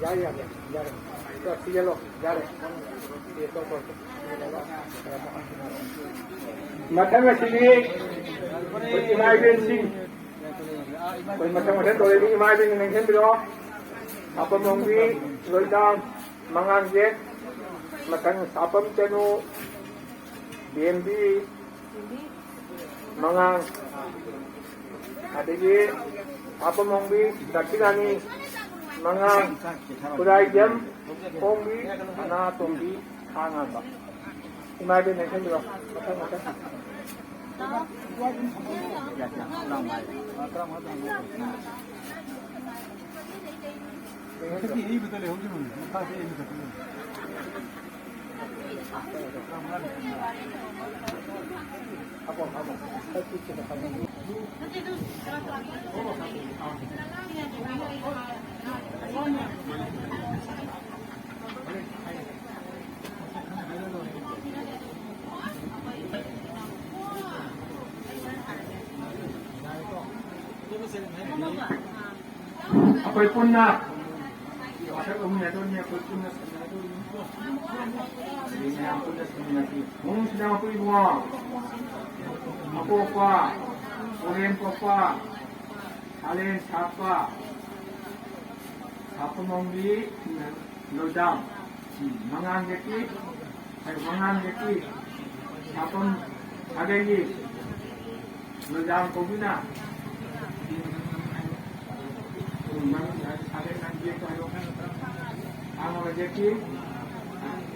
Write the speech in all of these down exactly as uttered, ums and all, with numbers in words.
ꯌꯥꯔꯦ, ꯌꯥꯔꯦ꯫ ꯌꯥꯔꯦ꯫ ꯃꯊꯪ ꯑꯁꯤꯗꯤ ꯑꯩꯈꯣꯏ ꯏꯃꯥ ꯏꯕꯦꯟꯁꯤꯡ, ꯑꯩꯈꯣꯏ ꯃꯊꯪ ꯃꯊꯪ ꯇꯧꯔꯛꯏ, ꯏꯃꯥ ꯏꯕꯦꯟꯁꯤꯡ ꯅꯤꯡꯁꯤꯡꯕꯤꯔꯣ꯫ ꯁꯥꯄꯝ ꯑꯣꯡꯕꯤ, ꯂꯣꯏꯗꯥꯝ, ꯃꯉꯥꯡꯖꯦ, ꯃꯊꯪ ꯁꯥꯄꯝ ꯆꯅꯨ, ꯕꯦꯝꯕꯤ, ꯃꯉꯥꯡ, ꯑꯗꯒꯤ ꯁꯥꯄꯝ ꯑꯣꯡꯕꯤ, ꯗꯈꯤꯅꯥꯅꯤ, ꯃꯉꯥꯡ, ꯈꯨꯔꯥꯏꯖꯝ, ꯑꯣꯡꯕꯤ, ꯁꯅꯥꯇꯣꯝꯕꯤ, ꯈꯥꯉꯥꯟꯕ꯫ ꯏꯃꯥ ꯏꯕꯦꯟ ꯅꯤꯡꯁꯤꯡꯕꯤꯔꯣ꯫ ꯃꯊꯪ, ꯃꯊꯪ꯫ ꯃꯊꯛꯀꯤ ꯑꯏꯕꯗ ꯂꯩꯍꯧꯗ꯭ꯔꯤꯕꯅꯤ, ꯃꯈꯥꯗ ꯑꯏꯕ ꯈꯛꯇ ꯂꯩ꯫ ꯑꯩꯈꯣꯏ ꯄꯨꯟꯅ ꯋꯥꯁꯛ ꯂꯧꯃꯤꯟꯅꯗꯣꯏꯅꯤ, ꯑꯩꯈꯣꯏ ꯄꯨꯟꯅ ꯁꯥꯟꯅꯗꯣꯏꯅꯤ꯫ ꯑꯗꯩ ꯃꯌꯥꯝ ꯄꯨꯟꯅ ꯁꯥꯟꯅꯁꯤ꯫ ꯃꯑꯣꯡꯁꯤꯗ ꯃꯈꯣꯏ ꯏꯕꯨꯡꯉꯣ, ꯑꯄꯣꯛꯄ, ꯎꯔꯦꯝ ꯄꯣꯛꯄ, ꯁꯥꯂꯦꯟ ꯁꯥꯠꯄ, ꯁꯥꯄꯝ ꯑꯣꯡꯕꯤ, ꯂꯣꯏꯗꯥꯝ, ꯎꯝ, ꯃꯉꯥꯡꯖꯦꯀꯤ, ꯍꯥꯏ, ꯃꯉꯥꯡꯖꯦꯀꯤ, ꯁꯥꯄꯝ ꯁꯥꯒꯩꯒꯤ, ꯂꯣꯏꯗꯥꯝ ꯀꯧꯕꯤꯅ, ꯎꯝ, ꯃꯃꯤꯡ ꯍꯥꯏ, ꯁꯥꯒꯩ ꯅꯪ ꯌꯦꯛꯄ ꯍꯥꯏꯔꯣ꯫ ꯑꯉꯥꯡꯕ ꯖꯦꯛꯀꯤ,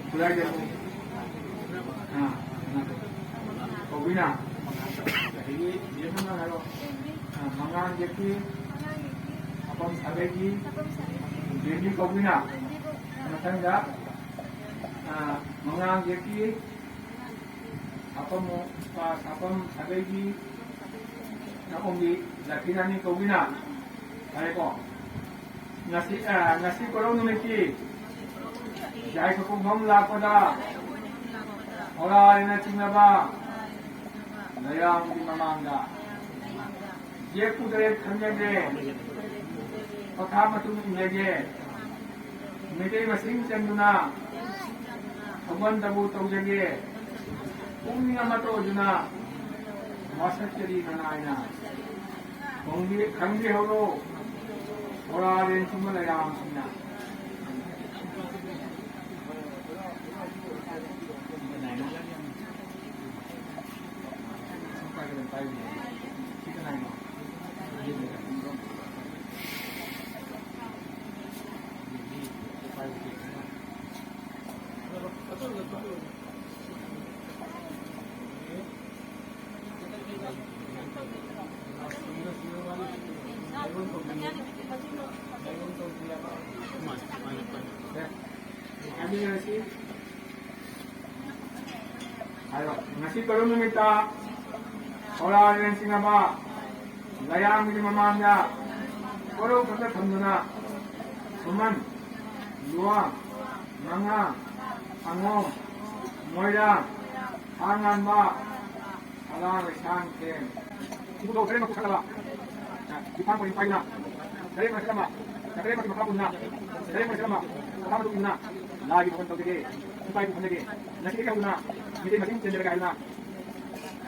ꯈꯨꯔꯥꯏꯗ ꯑꯃꯨꯛ, ꯑꯥ, ꯀꯧꯕꯤꯅ, ꯑꯗꯒꯤ ꯌꯦꯛꯄ ꯍꯥꯏꯔꯣ꯫ ꯑꯥ, ꯃꯉꯥꯡ ꯖꯦꯛꯀꯤ, ꯁꯥꯄꯝ ꯁꯥꯒꯩꯒꯤ, ꯕꯦꯝꯕꯤ ꯀꯧꯕꯤꯅ꯫ ꯃꯊꯪꯗ, ꯑꯥ, ꯃꯉꯥꯡ ꯖꯦꯛꯀꯤ, ꯁꯥꯄꯝ, ꯑꯥ, ꯁꯥꯄꯝ ꯁꯥꯒꯩꯒꯤ ꯅꯥꯄꯣꯝꯕꯤ ꯂꯛꯈꯤꯔꯥꯅꯤ ꯀꯧꯕꯤꯅ꯫ ꯐꯔꯦꯀꯣ? ꯉꯁꯤ, ꯑꯥ, ꯉꯁꯤ ꯀꯣꯔꯧ ꯅꯨꯃꯤꯠꯀꯤ ꯌꯥꯏꯐ ꯀꯨꯝꯐꯝ ꯂꯥꯛꯄꯗ ꯍꯣꯔꯥꯔꯤꯅ ꯆꯤꯡꯅꯕ ꯂꯩꯔꯥꯡꯒꯤ ꯃꯃꯥꯡꯗ ꯌꯦꯛꯄꯨ ꯇꯔꯦꯠ ꯈꯟꯖꯒꯦ, ꯄꯊꯥꯞ ꯃꯇꯨꯡ ꯏꯟꯖꯒꯦ, ꯃꯩꯇꯩ ꯃꯁꯤꯡ ꯆꯟꯗꯨꯅ ꯊꯧꯒꯟꯗꯕꯨ ꯇꯧꯖꯒꯦ, ꯄꯨꯛꯅꯤꯡ ꯑꯃꯠꯇ ꯑꯣꯏꯗꯨꯅ ꯋꯥꯁꯛꯆꯔꯤ ꯅꯅꯥꯏꯅ꯫ ꯈꯪꯕꯤ-, ꯈꯪꯕꯤꯍꯧꯔꯣ, ꯍꯣꯔꯥꯔꯦꯟ ꯁꯨꯝꯕ ꯂꯩꯔꯥꯡꯁꯤꯡꯅ꯫ ꯍꯥꯏꯕꯤꯔꯁꯤ꯫ ꯍꯥꯏꯔꯣ꯫ ꯉꯁꯤ ꯀꯔꯝ ꯅꯨꯃꯤꯠꯇ ꯍꯧꯔꯥ ꯂꯦꯟꯁꯤꯡꯉꯕ ꯂꯩꯔꯥꯡꯒꯤ ꯃꯃꯥꯡꯗ ꯀꯣꯔꯧ ꯈꯛꯇ ꯊꯝꯗꯨꯅ ꯈꯨꯃꯟ, ꯂꯨꯋꯥꯡ, ꯉꯥꯉꯥ, ꯑꯉꯣꯝ, ꯃꯣꯏꯔꯥꯡ, ꯊꯥꯡꯉꯥꯟꯕ, ꯁꯂꯥꯡ ꯂꯩꯁꯥꯡ ꯊꯦꯝ꯫ ꯏꯕꯨꯙꯧ ꯇꯔꯦꯠꯃꯛꯄꯨ ꯁꯛꯂꯕ ꯏꯐꯥꯡ ꯄꯔꯤꯡ ꯄꯥꯏꯗꯨꯅ, ꯇꯔꯦꯠꯃꯛ ꯁꯛꯂꯝꯕ, ꯇꯔꯦꯠꯃꯛꯀꯤ ꯃꯈꯥ ꯄꯣꯟꯗꯨꯅ, ꯇꯔꯦꯠꯃꯛ ꯁꯛꯂꯝꯕ ꯄꯊꯥꯞ ꯃꯇꯨꯡ ꯏꯟꯗꯨꯅ ꯂꯥꯏꯒꯤ ꯊꯧꯒꯜ ꯇꯧꯖꯒꯦ, ꯏꯄꯥ ꯏꯄꯨ ꯐꯝꯖꯒꯦ, ꯉꯁꯤꯗꯒꯤ ꯍꯧꯗꯨꯅ ꯃꯤꯇꯩ ꯃꯁꯤꯡ ꯆꯦꯟꯖꯔꯒꯦ ꯍꯥꯏꯗꯨꯅ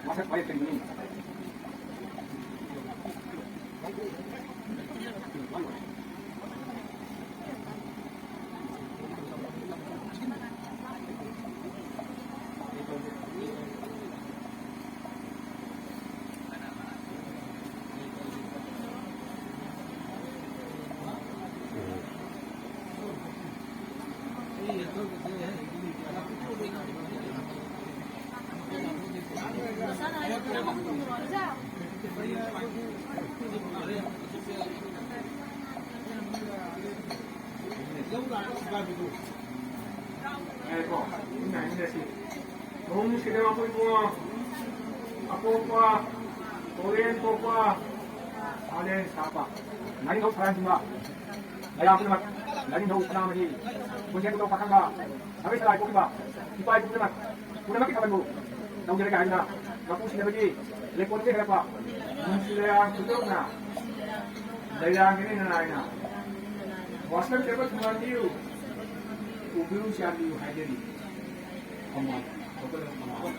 ꯋꯥꯁꯛ ꯋꯥꯌꯦꯜ ꯆꯦꯟꯕꯅꯤ꯫ ꯉꯥꯏꯈꯣ, ꯏꯟꯅ ꯍꯥꯏꯃꯤꯟꯅꯁꯤ꯫ ꯅꯣꯡ ꯁꯤꯗ ꯑꯩꯈꯣꯏꯕꯨ ꯑꯄꯣꯛꯄ, ꯀꯣꯂꯦꯟ ꯄꯣꯛꯄ, ꯁꯥꯂꯦꯟ ꯁꯥꯠꯄ, ꯂꯥꯏꯅꯤꯡꯊꯧ ꯁꯅꯥ ꯁꯤꯡꯕ, ꯃꯌꯥꯝ ꯄꯨꯝꯅꯃꯛ ꯂꯥꯏꯅꯤꯡꯊꯧ ꯁꯅꯥꯃꯍꯤ, ꯈꯣꯟꯖꯦꯜ ꯄꯨꯊꯣꯛ ꯄꯥꯈꯪꯕ, ꯁꯥꯒꯩ ꯁꯂꯥꯏ ꯄꯣꯛꯈꯤꯕ ꯏꯄꯥ ꯏꯄꯨ ꯄꯨꯝꯅꯃꯛ, ꯄꯨꯝꯅꯃꯛꯀꯤ ꯊꯥꯕꯜꯕꯨ ꯇꯧꯖꯔꯒꯦ ꯍꯥꯏꯗꯨꯅ ꯃꯄꯨ ꯁꯤꯅꯕꯒꯤ ꯂꯩꯀꯣꯠ ꯆꯦꯟꯈ꯭ꯔꯕ ꯅꯨꯡꯁꯤ ꯂꯩꯔꯥꯡ ꯈꯨꯗꯣꯛꯅ ꯂꯩꯔꯥꯡꯒꯅꯤ ꯅꯅꯥꯏꯅ꯫ ꯋꯥꯁꯛꯆꯕ ꯊꯨꯃꯥꯟꯕꯤꯌꯨ, ꯎꯕꯤꯌꯨ ꯆꯥꯟꯕꯤꯌꯨ ꯍꯥꯏꯖꯔꯤ꯫ ꯈꯝꯕꯥꯡ ꯍꯧꯒꯠꯂꯒ ꯈꯝꯕꯥꯡ꯫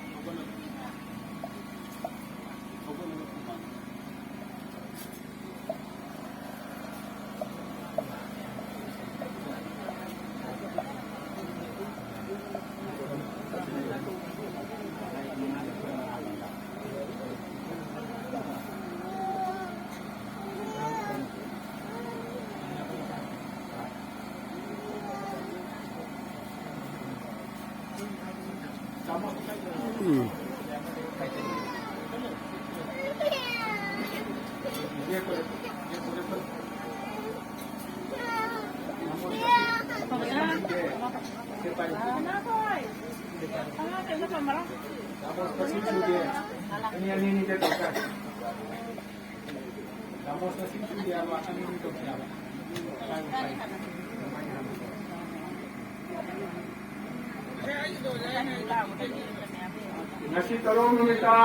ꯉꯁꯤ ꯇꯔꯨꯛ ꯅꯨꯃꯤꯠꯇ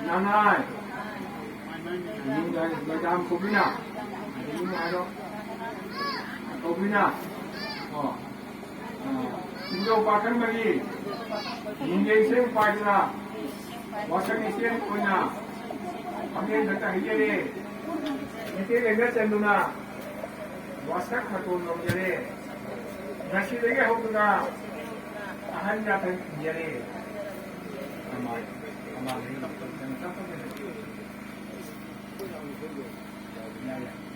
ꯅꯅꯥꯏ ꯃꯦꯗꯥꯝ ꯀꯣꯕꯤꯅꯥ, ꯀꯣꯕꯤꯅꯥ, ꯑꯣ, ꯏꯕꯨꯙꯧ ꯄꯥꯈꯪꯕꯒꯤ ꯃꯤꯡꯖꯦꯜꯁꯦ ꯄꯥꯏꯗꯨꯅ ꯋꯥꯁꯛ ꯃꯤꯁꯦꯟ ꯑꯣꯏꯅ ꯈꯝꯕꯦꯟ ꯈꯛꯇ ꯍꯩꯖꯔꯦ꯫ ꯃꯤꯇꯩ ꯂꯦꯡꯒ ꯆꯟꯗꯨꯅ ꯋꯥꯁꯛ ꯃꯇꯣꯟ ꯂꯧꯖꯔꯦ꯫ ꯉꯁꯤꯗꯒꯤ ꯍꯧꯗꯨꯅ ꯑꯍꯟ ꯌꯥꯊꯪ ꯏꯟꯖꯔꯦ꯫ ꯑꯃ, ꯑꯃ, ꯌꯥꯏ, ꯌꯥꯏ꯫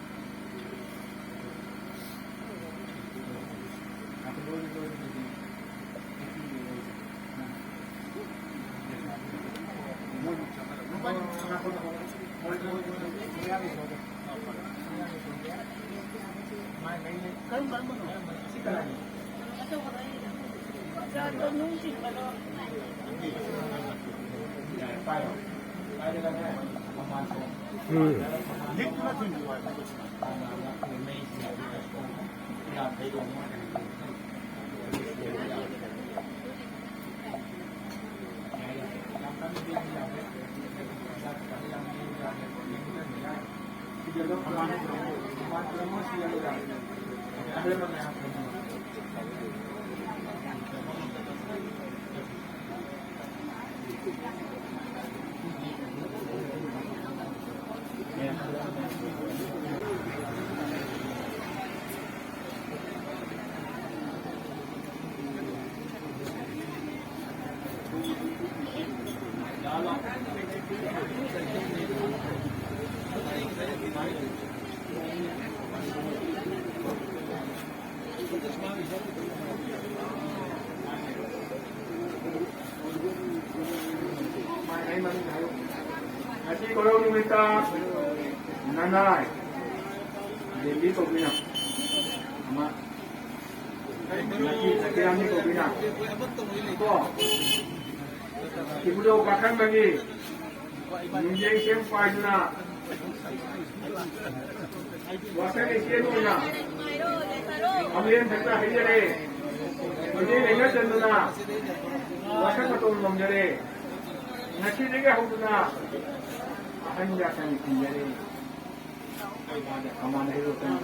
ꯎꯝ꯫ ꯉꯁꯤ ꯀꯣꯔꯧ ꯅꯨꯃꯤꯠꯇ ꯅꯅꯥꯏ ꯗꯦꯜꯂꯤ ꯀꯧꯕꯤꯅ ꯑꯃ ꯉꯁꯤ ꯁꯀꯤꯔꯥꯝꯅꯤ ꯀꯧꯕꯤꯅ ꯀꯣ ꯏꯕꯨꯙꯧ ꯄꯥꯈꯪꯕꯒꯤ ꯃꯤꯡꯖꯦꯜ ꯁꯦꯝ ꯄꯥꯏꯗꯨꯅ ꯋꯥꯁꯛ ꯂꯩꯇꯦꯝ ꯑꯣꯏꯅ ꯐꯝꯂꯦꯟ ꯊꯛꯇ ꯍꯩꯖꯔꯦ꯫ ꯃꯤꯔꯦꯜ ꯂꯩꯅ ꯆꯟꯗꯨꯅ ꯋꯥꯁꯛ ꯃꯇꯧ ꯉꯝꯖꯔꯦ꯫ ꯉꯁꯤꯗꯒꯤ ꯍꯧꯗꯨꯅ ꯑꯍꯟ ꯌꯥꯊꯪ ꯊꯤꯟꯖꯔꯦ꯫ ꯃꯃꯥꯟ ꯍꯩꯔꯣꯛꯇꯅ